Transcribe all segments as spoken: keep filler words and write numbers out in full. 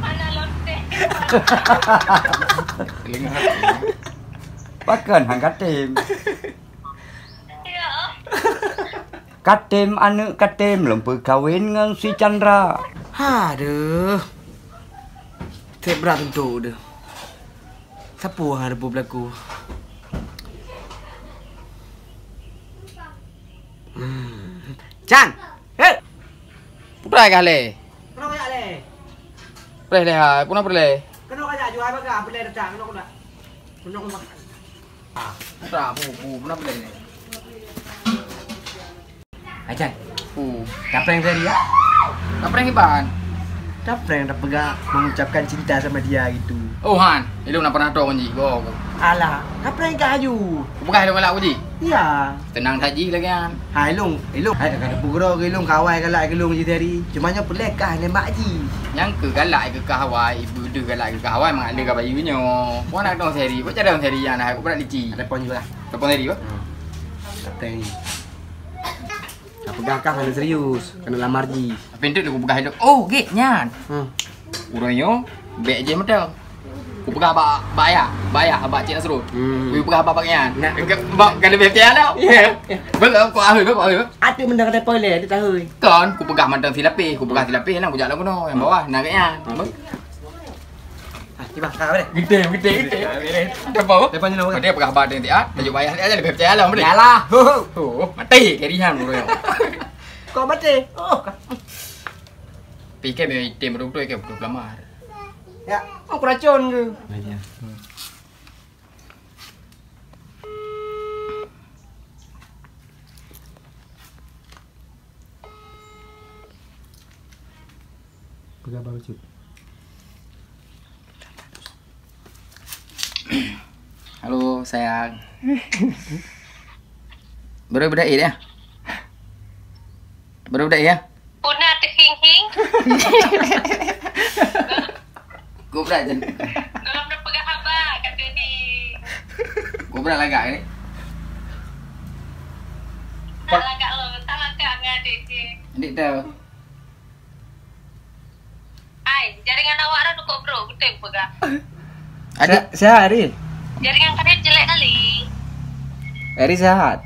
Hana lôn tem. Telinga. Pakon han katem? Ya. Katem, aneuk katem, lôn peukawen ngon si Chandra. Aduh. Treb brat untuk deh. Sapeue hana peue beulaku. Hmm. Chan! Hei! Peue kah lé? Keunoe kajak lé? Preh lé hai, peue na preh lé? Keunoe kajak jual bagah, peue lé datang, keunoe keunoe. Keunoe keunoe. Ah, peue, peue, peue na preh lé? Ajan. Oh. Taprank tadi ya? Taprank iban? Taprank dah peugah mengucapkan cinta sama dia gitu. Oh han, ilong na pernah tong ji. Go. Alah, taprank ka aju. Peugah ilong galak ji? Iya. Tenang saji lagi an. Ha ilong, ilong. Hai ka ada pugro ke ilong kawai galak ke ilong ji tadi. Cuma nyo pelek kah nembak ji. Nyang ke galak ke kawai, ibu deh galak ke kawai mang ada ka bayu nyo. Wan nak dong seri, buat cara seri yang dah aku berat lici. Ada pon juga. Ada pon seri apa? Hmm. Taprank ni. Ka peugah kah keuneuk serius, keuneuk lamar ji. Tapi enteuk lé kupeugah itu. Oh, gét nyan. Hmm. Ureueng nyoe bèk jih meuteung. Kupeugah bak, bak ayah, bak ayah, bak Cik Nasrul. Hmm. Kupeugah bak, bak nyan. Nah. Bak, ka leubeh piala. Ya. Bak, kok ahli, bak, ahli. Ati mendang kata pole, ati tahu. Kon, kupeugah mantong silapeh, kupeugah silapeh nang kujak lagu no, yang bawah, nah, kayak nyan. Hmm. Ah, tiba, ka, boleh? Gede, gede, gede. Ada apa? Depan ni, Bang. Dia peugah bak dia, ah. Tajuk bayar dia aja lebih percaya lah, boleh? Yalah. Oh, mati, kerihan, bro. Kau mati? Oh. Pikir memang item betul-betul, ikan betul pelamar. Ya. Oh, kuracun ke? Aja. Peugah baru cut. Halo, sayang. Baru bedai ya? Baru bedai ya? Puna teuhing-hing. Kobra jen. Golom neupeugah haba, kata ni. Kobra lagak ni. Tak lagak lo, tak lagak ngan adik dia. Adik tahu. Hai, jaringan awak dah cukup bro, betul peugah. Adik. Se-, sehat, Ri? Jaringan kalian jelek kali. Eri sehat.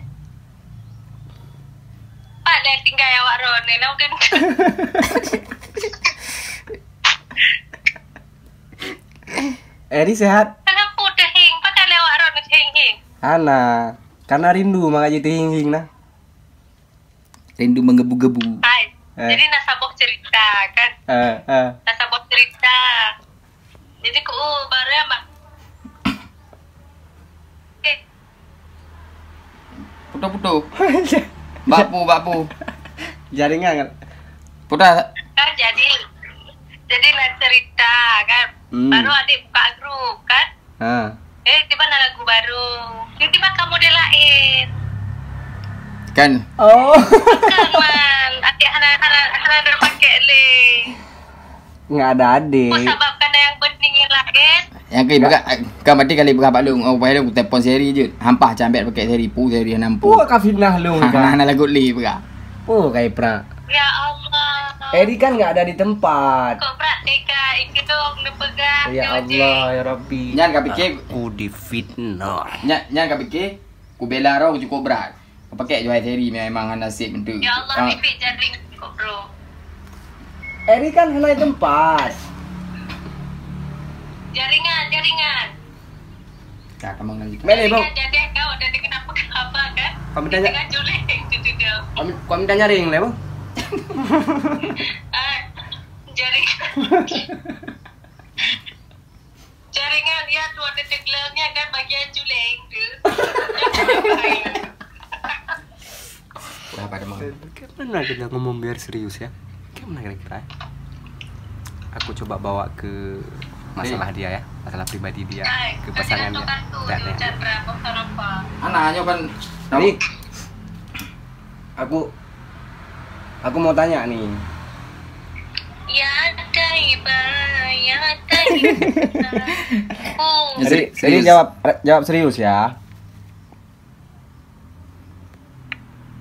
Pat dah tinggal awak ron ni, nah mungkin. Eri sehat? Kenapa teuhing? Pakai lewat ron teuhing-hing? Hana. Karena rindu makanya teuhing-hing nah. Rindu menggebu-gebu. Hai. Eh. Jadi nak saboh cerita kan? Eh, eh. Nak saboh cerita. Jadi ku, oh, baru ya, Mak. Eh. Putus-putus. Bak pu, bak pu. Jaringan kan? Putus. Kan jadi, jadi nak cerita kan? Hmm. Baru adik buka grup kan? Ha. Eh, tiba na lagu baru. Tiba-tiba ka model lain. Kan? Oh. Kan, man. Adik hana, hana, hana ada pakai leh. Nggak ada adik. Kau sabab kena yang bening yang lain. Yang ke, bukan, kan berarti kali bukan Pak Long. Oh, Pak Long telepon seri je. Hampah cambek pakai seri. Pu seri hana pu. Puh, ka fitnah Long, ha, kan? Hana lagu li, bukan? Oh, kai prak. Ya Allah. Eri kan nggak ada di tempat. Kok prak tega ikidong neupeugah. Ya Allah, ya Rabbi. Nyan ka pikir. Aku difitnah. Nyan, nyan ka pikir, ku bela roh cukup berat. Ka pakai jual seri memang hana sip untuk. Ya Allah, ah. Pipit jaring kok, bro. Eri kan hana di tempat. Jaringan, jaringan. Ka, tamong lagi. Mele, bang. Jadi, kau ada dengan apa khabar, kan? Kau minta nya- Dengan Julai tu juga. Kau min-, kau minta nyaring lah, bang. Ah, jaring. Jaringan, ya, tu ada tegelengnya, kan, bagian Julai tu. Dah pada mau. Kayak mana kita ngomong biar serius, ya? Kayak mana kira-kira, ya? Aku coba bawa ke masalah dia, ya, masalah pribadi dia, ke pasangan dia. Dah, dah. Ana, nyoe kan. Ni, aku, aku mau tanya nih. Ya, Taiba, ya, Taiba. Oh. Seri-, serius, jawab, jawab serius, ya.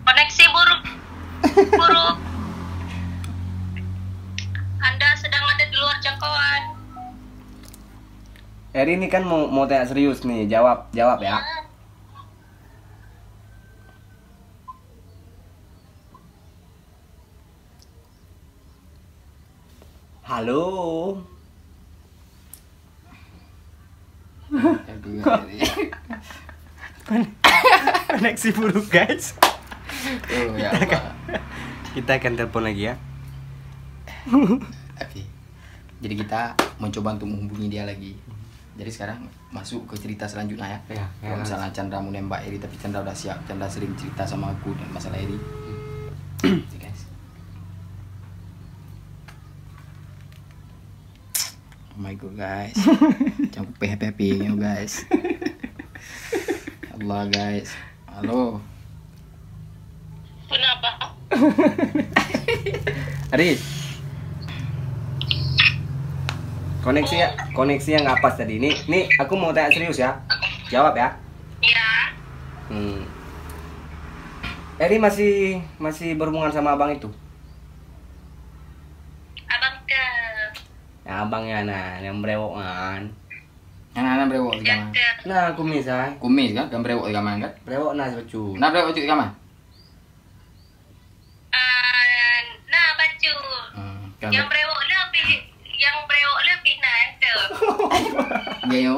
Koneksi buruk. Buruk. Anda Eri ni kan mau, mau tanya serius nih, jawab, jawab ya. Halo. Kon-, koneksi buruk, guys. Oh, ya Allah. Kita akan telepon lagi ya. Oke. Jadi kita mencoba untuk menghubungi dia lagi. Jadi sekarang masuk ke cerita selanjutnya ya. Ya, ya. Kalau misalnya Chandra mau nembak Eri tapi Chandra udah siap, Chandra sering cerita sama aku dan masalah Eri. Hmm. Oke, guys. Oh my God, guys. Jangan kupéh happy-happy nyoe, guys. Allah, guys. Halo. Kenapa? Ari. Koneksi ya, koneksi yang nggak pas tadi. Nih, nih aku mau tanya serius ya. Jawab ya. Iya. Hmm. Eri masih, masih berhubungan sama abang itu? Abang ke? Ya, abang ya, nah, yang brewok kan. Yang mana brewok di kamar? Nah, kumis ai. Kumis kan, kan brewok di kamar kan? Brewok nah bacut. Nah, brewok bacut di kamar? Ah, nah bacut. Hmm, kan. Yang brewok lebih, yang brewok lebih nah yang tu. Dia ya?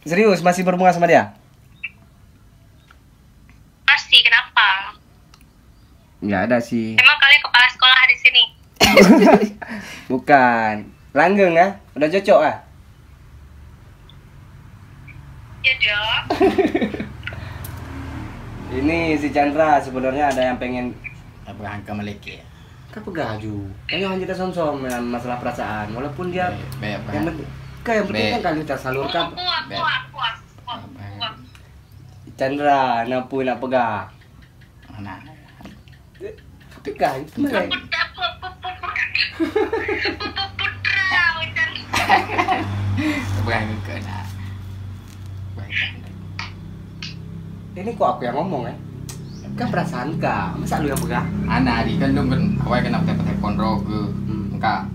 Serius, masih berhubungan sama dia? Pasti, kenapa? Nggak ada sih. Emang kalian kepala sekolah di sini? Bukan. Langgeng ah? Udah cocok ah? Ya dah. Ini si Chandra sebenarnya ada yang pengen. Apa angka meleke? Kan peugah aju. Kan hanya kita som-som dalam masalah perasaan. Walaupun dia yang penting, kan yang penting kan kalau kita salurkan. Aku, aku, aku, aku, aku, aku. Chandra, kenapa nak peugah? Mana? Tapi kan, itu mana? Putra, putra, putra, putra, putra, macam ni. Bukan ke nak. Ini kok aku yang ngomong, eh? Kan perasaan kak, masa lu yang pegang? Ana, di kan dong kan, awai kan nak telepon roh ke, hmm, engka.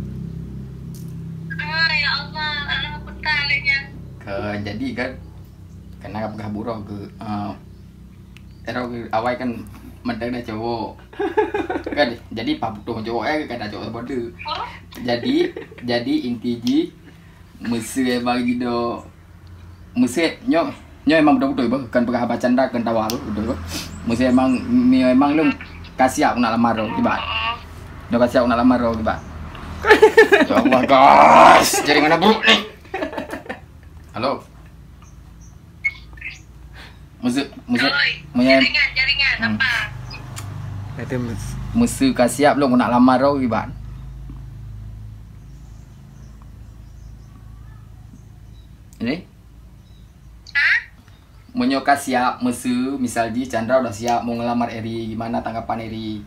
Ah, ya Allah, ah, putra lagi. Ke, jadi kan, Kena peugah buroe keu, eh, ero keu awai kan mantong na cowok. Kan, jadi paih putôh cowok, eh, kan na cowok saboh tu. Jadi, jadi inti jih, meuseu emang jido, meuseu nyoe, nyoe emang beutôi-beutôi beuh, kan peugah haba canda, kan tawa beuh, beutôi beuh. Meuseu emang, memang lôn ka siap nak lamar droe, kiban. Lôn ka siap nak lamar droe, kiban. Ya Allah, guys, jaringan buruk ni. Halo. Meuseu, meuseu, oi, meunyo jaringan, jaringan, hmm, apa? Kata mes- meuseu ka siap lôn nak lamar droe kiban. Jadi? Ha? Meunyo ka siap, meuseu, misal jih Chandra udah siap mau ngelamar Eri, gimana tanggapan Eri?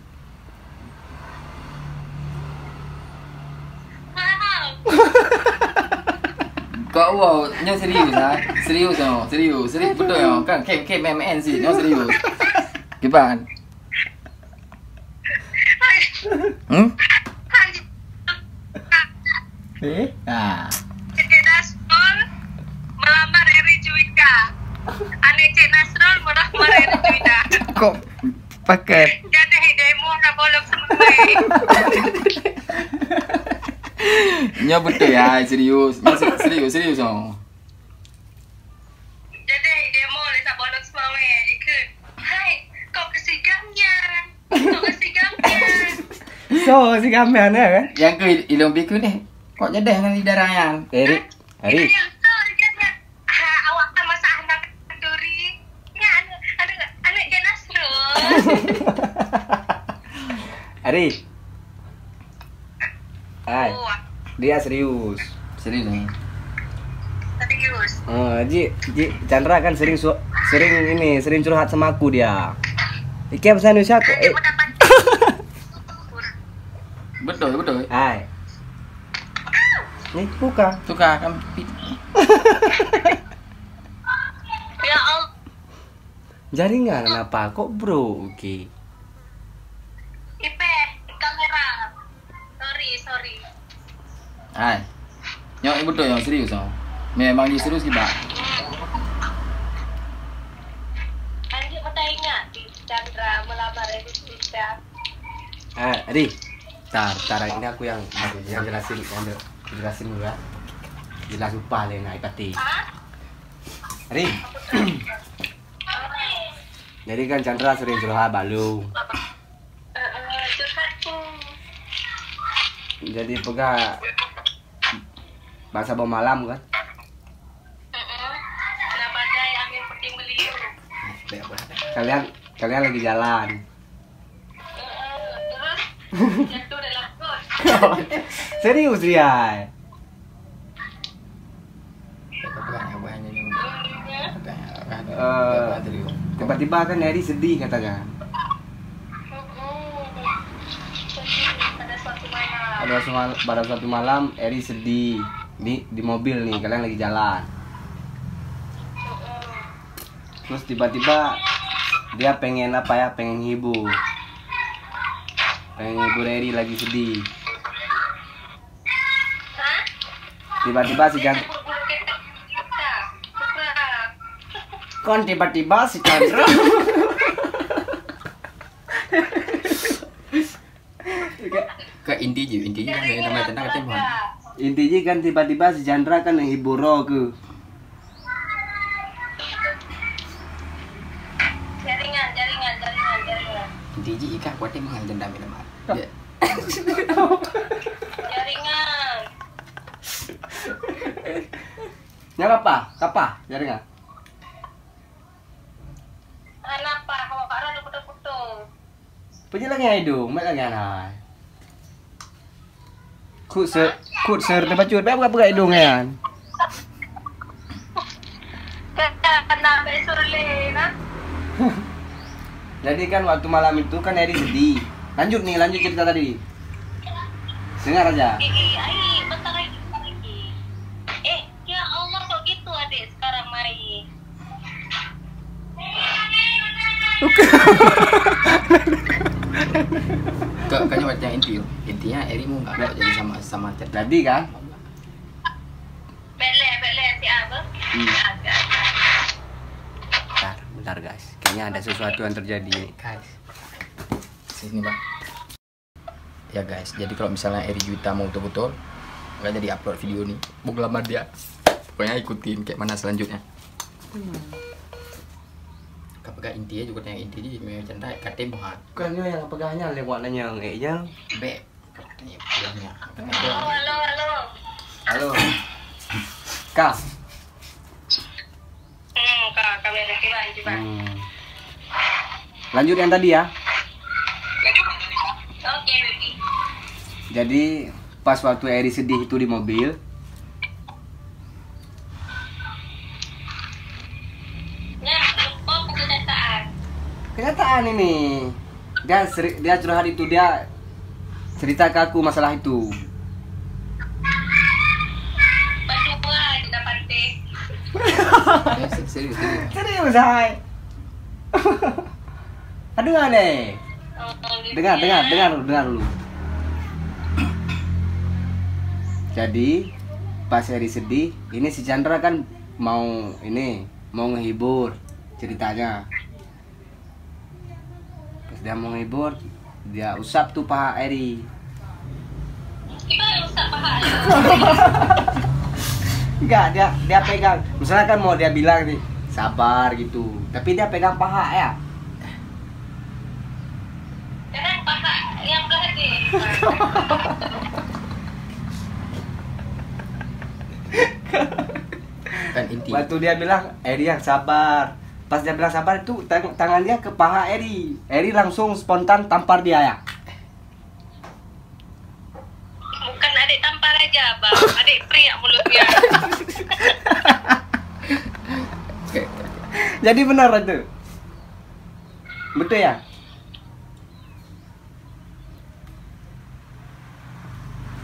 Kok wow, nyoe serius ha? Serius nyoe, serius, serius betul nyoe. Kan kem kem M N sih, nyoe serius. Kiban. Hmm? Eh? Ah. Cik Nasrul melamar Eri Juwita. Aneuk Cik Nasrul melamar Eri Juwita. Kok pakai. Jadi demo nak bolong semua. Nyoe betul ya, serius. Nyoe se-, serius, serius oh. Jadi demo le sabolong semua ikut. Hai, kok kesigam nyan? Kok kesigam nyan? So, si gamelan ya kan? Yang ke ilong biku ni. Kok jadi dengan di darah nyan? Eri, Eri. Yang tu kan, ha, awak kan masa anak duri. Nya anak, anak, anak Jan Nasrul. Eri. Hai. Oh. Dia serius. Serius ni. Serius. Ah, ji, ji Chandra kan sering su-, sering ini, sering curhat sama aku dia. Iké pesan Indonesia kok. Eh. Betul, betul. Hai. Ni buka. Tukar kan pi-, Ya Allah. Jaringan kenapa? Kok bro? Oke. Ipeh, kamera. Sorry, sorry. Hai. Nyoe beutôi nyang serius nyoe. Memang jih serius kiban. Anjir mata ingat di Chandra melamar Elis Rizka. Ah, Ri. Tar, tar ini aku yang yang jelasin yang jelasin dulu ya. Jelas lupa lé nak ipati. Ri. Jadi kan Chandra sering curhat balu. Heeh, curhat tu. Jadi peugah bahasa bom malam kan. Heeh. Nah, badai angin puting beliung. Kalian kalian lagi jalan. Heeh, terus jatuh dalam got. Serius Rian? Eh, tiba-tiba kan Eri sedih katanya. Heeh. Pada suatu malam. Pada suatu mal- pada suatu malam Eri sedih di di mobil nih, kalian lagi jalan. Heeh. Terus tiba-tiba dia pengen apa ya, pengen hibur. Pengen hibur Eri lagi sedih. Hah? Tiba-tiba si Jan Bulu-bulu ketek. Kita. Kita. Kon tiba-tiba si Chandra. Ke inti je, inti je kan nama tentang kata Tuhan. Inti ji kan tiba-tiba si Chandra kan hibur roh ke. Jaringan, jaringan, jaringan, jaringan. Inti je ikat kuat mahal dendam nama. Ya. Jaringan. Nya apa? Kapa? Jaringan. Kenapa? Awak arah putus-putus. Peje lagi hidung, mat lagi anak. Kut ser, kut ser terbacut, baik buka-buka hidung kan. Kena besok leh nah. Jadi kan waktu malam itu kan Eri sedih. Lanjut nih, lanjut cerita tadi. Dengar aja. Eh, eh, ai, bentar lagi, bentar lagi. Eh, ya Allah kok gitu adik sekarang mai. Kak, kan macam inti. Intinya Eri mau nggak mau jadi sama sama Jadi kan? Belek, belek si apa? Hmm. Agak. Bentar, bentar guys. Kayaknya ada sesuatu yang terjadi nih. Guys. Sini, Bang. Ya guys, jadi kalau misalnya Eri Juwita mau betul-betul nggak jadi upload video nih. Mau lama dia. Pokoknya ikutin kayak mana selanjutnya. Kau pegang inti ya, juga tanya inti je. Memang canda kata muhat. Bukannya yang pegahnya lewat nanya ngek je. Bek. Katanya pulangnya. Halo, halo, halo. Halo. Kak. Hmm, kak, kami ada kiban, kiban. Hmm. Lanjut yang tadi ya. Oke, baby. Jadi pas waktu Eri sedih itu di mobil, Nah, lupa kenyataan. Kenyataan ini. Dia seri- dia curhat itu, dia cerita ke aku masalah itu. Berdua aja dah pantai. Eh, se- serius, serius. Serius hai. Aduh aneh. Oh, gitu Dengar, ya. dengar, dengar, dengar dulu. Jadi pas Eri sedih, ini si Chandra kan mau ini mau ngehibur ceritanya. Pas dia mau ngehibur, dia usap tuh paha Eri. Gimana usap paha ya? Enggak, dia dia pegang. Misalnya kan mau dia bilang nih sabar gitu, tapi dia pegang paha ya. Jangan paha yang belah ni. Kan inti. Waktu dia bilang Eri yang sabar, pas dia bilang sabar itu tang- tangan dia ke paha Eri. Eri langsung spontan tampar dia ya. Bukan adik tampar aja, bang. Adik priak mulutnya. Jadi benar itu. Betul ya?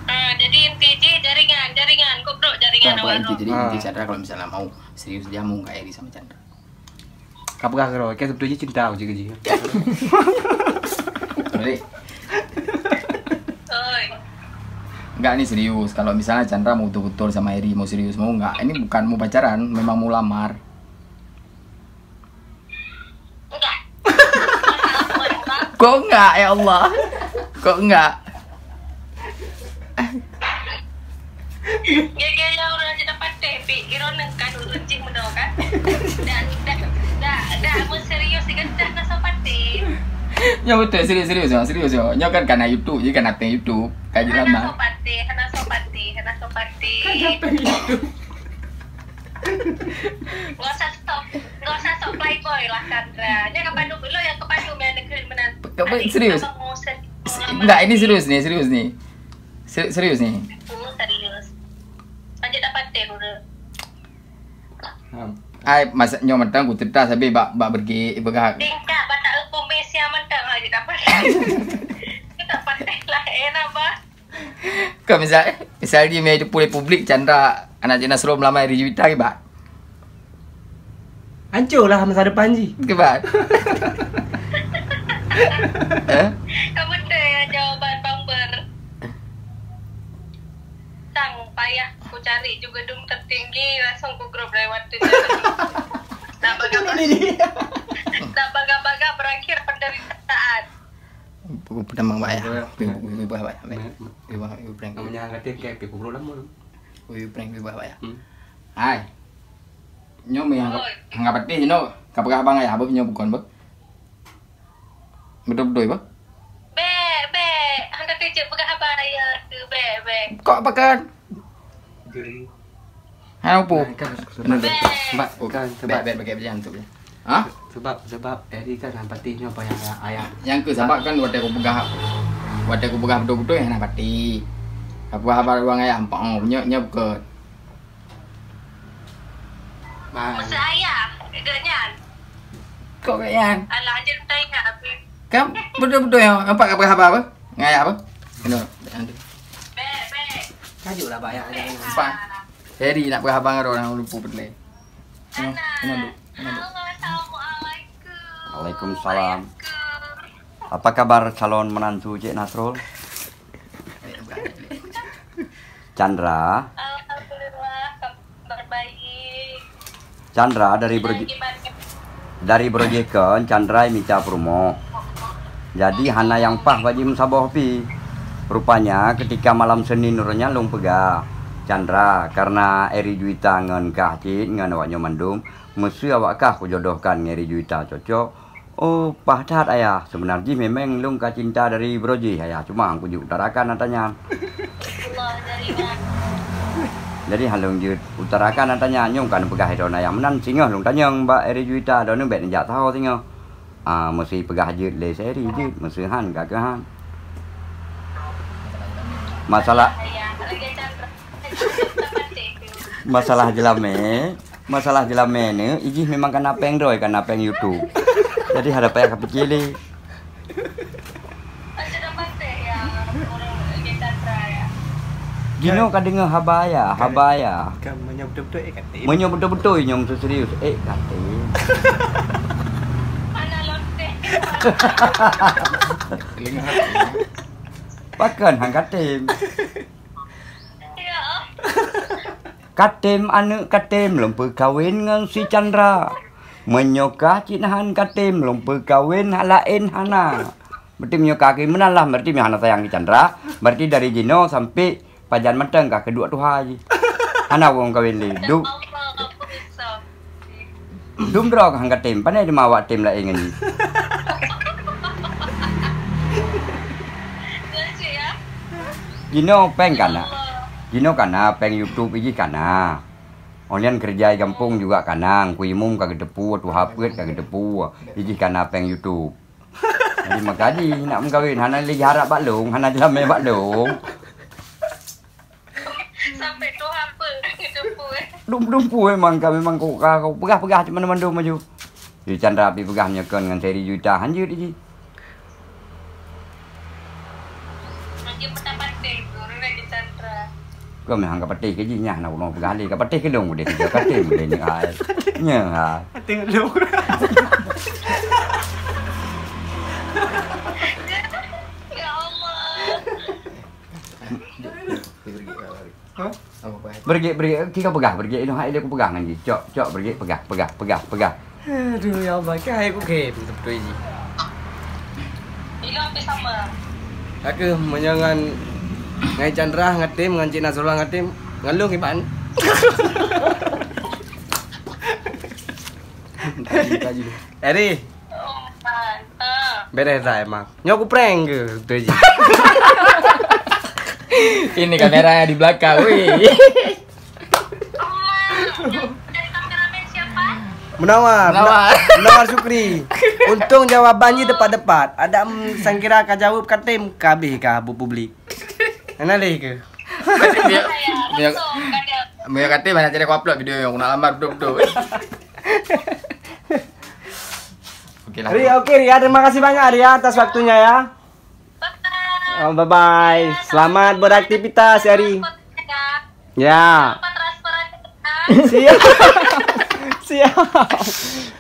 Ah, jadi inti je jaringan, jaringan. Kok bro jaringan Apa awak inti tu? jadi Ah. inti Chandra kalau misalnya mau serius dia mau nggak Eri sama Chandra. Kau pegang kau, kan betul je cinta aku je. Boleh. Oi. Enggak, ini serius. Kalau misalnya Chandra mau betul-betul sama Eri, mau serius, mau enggak? Ini bukan mau pacaran, memang mau lamar. Enggak. Kok enggak, ya Allah? Kok enggak? Gaya-gaya orang je dapat teh, Pi. Kira nengkan urut jih muda kan? Dah, dah, dah, dah, mau serius, dia kan dah rasa paten. Nyoe betul, serius, serius, nyoe, serius, nyoe. Nyoe kan kana YouTube, jadi kana prank YouTube. Kaji lama. Hana sopati, hana sopati, hana sopati. Kan sampai YouTube. Nggak usah sok, nggak usah sok playboy lah, Chandra. Dia kepadu, lo yang kepadu, yang negeri menantu. Ke-, serius? Abang mau serius. Enggak, ini serius nih, serius nih. Ser-, serius nih. Oh, serius. Lanjut dapat teh dulu. Hai, masa nyoe mantong ku cerita sabe bak, bak bergi, ipeugah. Tingkat batak hukum Malaysia mantong lagi dapat. Kita pakai lah, enak, bah. Kau misal, misal di media publik, Chandra, anak Cik Nasrul melamar Eri Juwita, kiban? Hancur lah masa depan jih. Kiban? Eh? Kamu tu ya jawaban bumper. Tang payah ku cari juga dum tertinggi, langsung ku grup lewat tu. Nah, baga-baga, nah, baga-baga berakhir penderitaan. Petamang bak ayah. Wibah bak ayah. Wibah, wibah prank. Namanya kata kayak pi kubur lama tu. Wibah prank, wibah bak ayah. Hmm. Hai. Nyoe meuhang ka, hang ka patéh nyoe. Ka peugah abang ayah beuh nyoe bukon beuh. Beutôi-beutôi beuh. Bèk, bèk. Hana teucok peugah haba ya tu, bèk, bèk. Kok pakon? Hai, opo? Nah, kan sebab, sebab, kan sebab. Bèk, bèk, bèk, bèk, jangan tu. Ha? Sebab, sebab Eri kan hana patéh nyoe apa yang ayah. Nyang keu sabab kan watèe kupeugah, watèe kupeugah beutôi-beutôi hana patéh. Ka peugah haba ruang ayah, ampang, oh, nyoe, nyoe bukon. Bah. Masa ayah, geuh nyan. Kok geuh nyan? Alah, jeuet tanya tapi. Kan beutôi-beutôi nyoe, nampak ka peugah haba beuh? Ngon ayah beuh? Kena. Bèk, bèk. Tajuklah bak ayah. Nampak. Eri nak peugah haba ngon droe, ureueng lumpu peureulèe. Nyoe, nyoe duk, nyoe duk. Halo, assalamualaikum. Waalaikumsalam. Apa kabar calon menantu Cik Nasrul? Chandra. Alhamdulillah, kabar baik. Chandra dari Broje-, dari Brojikon, Chandra mita peurumoh. Jadi hana nyang paih bak jimeusaboh pi. Rupanya ketika malam Senin uroe nyan lôn peugah, Chandra, karena Eri Juwita ngon kah cit ngon awak nyoe mandum, meuseu awak kah kujodohkan ngon Eri Juwita cocok. Oh, paih that, Ayah. Seubeuna jih memang lôn ka cinta dari broe jih, Ayah. Cuma han kujeuet utarakan ata nyan. Jadi, han lôn jeuet utarakan ata nyan. Nyoe ka neupeugah droeneuh ayah meunan, singoh lôn tanyong bak Eri Juwita, droeneuh bèk neujak saho singoh. Ah, meuseu peugah jeuet lé Eri jeuet, meuseu han ka keuhan. Masalah, masalah jeulamé, masalah jeulamé nyoe, ijih memang kana pèng droe, kana pèng YouTube. Jadi, hana payah kapiké lé. Jinoe ka deungoe haba ya, haba ya. Kan meunyoe beutôi-beutôi, eh, katem. Meunyoe beutôi-beutôi nyoe serius, eh, katem. Pakon han katem. Katem aneuk katem lôn peukawen ngon si Chandra. Meunyoe ka cit han katem lôn peukawen laén hana. Berarti meunyoe ka keu meunan lah, berarti meuhana sayang keu Chandra. Berarti dari jinoe sampai pajan mantong ka keu duek tuha jih. Hana wong kawen lé. Du- Dum droe kah han katem, pane teuma awak tem laén ngon jih. Jinoe pèng kana. Jinoe kana pèng YouTube ijih kana. Online kerja di gampông juga kana, Teungku Imum ka geuteupeue, tuha peuet ka geuteupeue, ijih kana pèng YouTube. Jadi maka jih nak meukawen, hana lé jiharap bak lôn, hana jeulamé bak lôn. Sampai tuha peuet, geuteupeue. Dum-dum pue memang ka, memang ka, ka peugah-peugah cit mandum-mandum laju. Di Chandra pi peugah meunyoe kon ngon Seri Juta han jeuet jih. Lagi pernah patéh tu, orang di Chandra. Kau memang ka patéh keu jih nyan, nak ulôn peugah lé, ka patéh keu lôn udeh tiga kali, udeh ni ai. Nya ha. Tengok dulu. Ya Allah. Beureuguek, beureuguek, kika peugah, beureuguek ilong hai lé kupeugah ngon jih. Cok, cok, beureuguek, peugah, peugah, peugah, peugah. Aduh, ya Allah, kah hai kukhém beutôi jih. Ilong pih sama. Ka keuh meunyoe ngon, ngon Chandra ngatem, ngon Cik Nasrullah ngatem, ngon lôn kiban. Tadi, tadi. Eri. Oh, mantap. Beres dah emang. Nyoe ku prank ke? Betul je. Ini kamera yang di belakang, weh. Dari kameramen siapa? Munawar. Munawar. Muna-, Munawar Syukri. Untung jawaban jih tepat-tepat. Ada, mm, sangkira ka jaweueb katem, ka habéh ka bu publik. Hana lé ke? Mia, Mia, Mia kata banyak jadi aku upload video yang aku nak lamar betul-betul. Okey lah. Ria, okey, Ria, terima kasih banyak, Ria, atas waktunya, ya. Oh, bye-bye. Selamat beraktivitas, ya, Ri. Ya. Siap. Siap.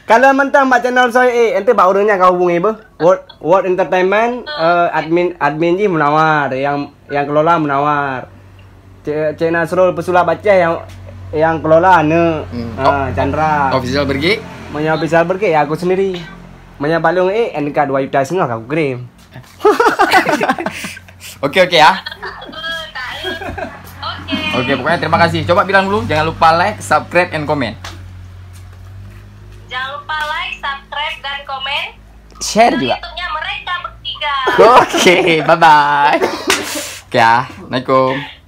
Kalau mantong bak channel Soe, eh, ente bak ureueng nyan ka hubungi beuh. World, World Entertainment, eh, admin, admin jih Munawar, yang, yang kelola Munawar. Cik, Cik Nasrul pesulap Aceh yang, yang kelola aneuk. Hmm. Ah, Chandra. Official Bergek? Meunyoe official Bergek, ya aku sendiri. Meunyoe balong, eh, N K dua juta setengah ka aku kirim. Okey, okey, ya. Okey, pokoknya terima kasih. Coba bilang dulu, jangan lupa like, subscribe, and comment. Jangan lupa like, subscribe, dan komen. Share juga. YouTube-nya mereka bertiga. Okey, bye-bye. Okey, ya. Assalamualaikum.